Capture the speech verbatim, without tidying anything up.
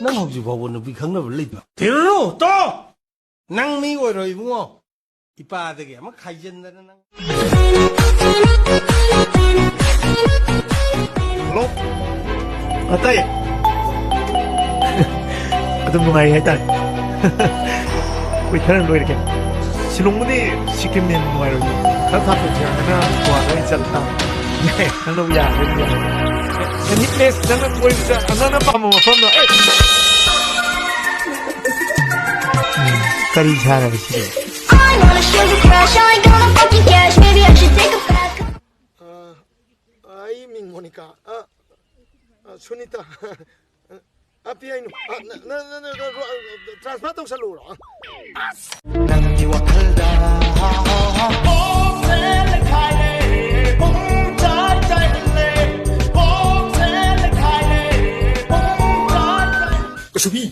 ꯅꯪ ꯍꯧꯖꯤꯛ ꯐꯥꯎꯕ ꯅꯨꯄꯤ ꯈꯪꯅꯕ ꯂꯩꯕ? ꯊꯤꯔꯨꯅꯨ, ꯇꯣ! ꯅꯪ ꯃꯤ ꯑꯣꯏꯔꯣꯏ, ꯏꯕꯨꯡꯉꯣ꯫ ꯏꯄꯥꯗꯒꯤ ꯑꯃ ꯈꯥꯏꯖꯤꯟꯗꯅ ꯅꯪ꯫ ꯍꯜꯂꯣ꯫ ꯑ, ꯇꯥꯏꯌꯦ꯫ ꯑꯗꯨꯝ ꯅꯨꯡꯉꯥꯏꯔꯤ ꯍꯥꯏꯇꯥꯔꯦ꯫ ꯑꯩꯈꯣꯏ ꯈꯔ ꯂꯣꯏꯔꯦ ꯀꯩꯅꯣ꯫ ꯁꯤꯂꯣꯡꯕꯨꯗꯤ ꯁꯤꯀꯤꯝꯅ ꯍꯦꯟꯅ ꯅꯨꯡꯉꯥꯏꯔꯣꯏ꯫ ꯈꯔ ꯊꯥꯞꯄ ꯊꯤꯔꯒꯅ ꯒꯣꯋꯥꯗ ꯑꯣꯏꯅ ꯆꯠꯄ ꯇꯥꯕ꯫ ꯅꯪꯅꯕꯨ ꯌꯥꯔꯒꯗꯤ ꯌꯥꯔꯦ꯫ Any place ꯅꯪꯅ ꯀꯣꯏꯕ ꯆꯠ-, ꯅꯪꯅ ꯄꯥꯝꯕ ꯃꯐꯝꯗꯣ꯫ ꯑꯦ! ꯎꯝ, ꯀꯔꯤ ꯁꯥꯔꯕ ꯁꯤꯗꯤ? I want a sugar crush, I ain't gonna fucking cash. Maybe I should take a bath. ꯑ, ꯑꯩ ꯃꯤꯡ ꯃꯣꯅꯤꯀꯥ꯫ ꯑ, ꯑ, ꯁꯨꯅꯤꯇꯥ꯫ ꯑ, ꯄꯤ ꯑꯥꯏ ꯅꯨ-, ꯑ, ꯅ-, ꯅ-, ꯅ-, ꯅ-, ꯅ-, ꯇ꯭ꯔꯥꯟꯁꯐꯔ ꯇꯧꯁꯜꯂꯨꯔꯣ? ꯑꯁ! ꯅꯪꯒꯤ ꯋꯥꯈꯜꯗ ꯄꯣꯛꯁꯦ ꯂꯩꯈꯥꯏꯔꯦ, ꯄꯨꯡ ꯆꯥꯏ ꯆꯥꯏꯍꯜꯂꯦ, ꯄꯣꯛꯁꯦ ꯂꯩꯈꯥꯏꯔꯦ, ꯄꯨꯡ ꯆꯥꯏ ꯆꯥꯏꯍꯜꯂꯦ꯫ ꯀꯁꯨꯕꯤ,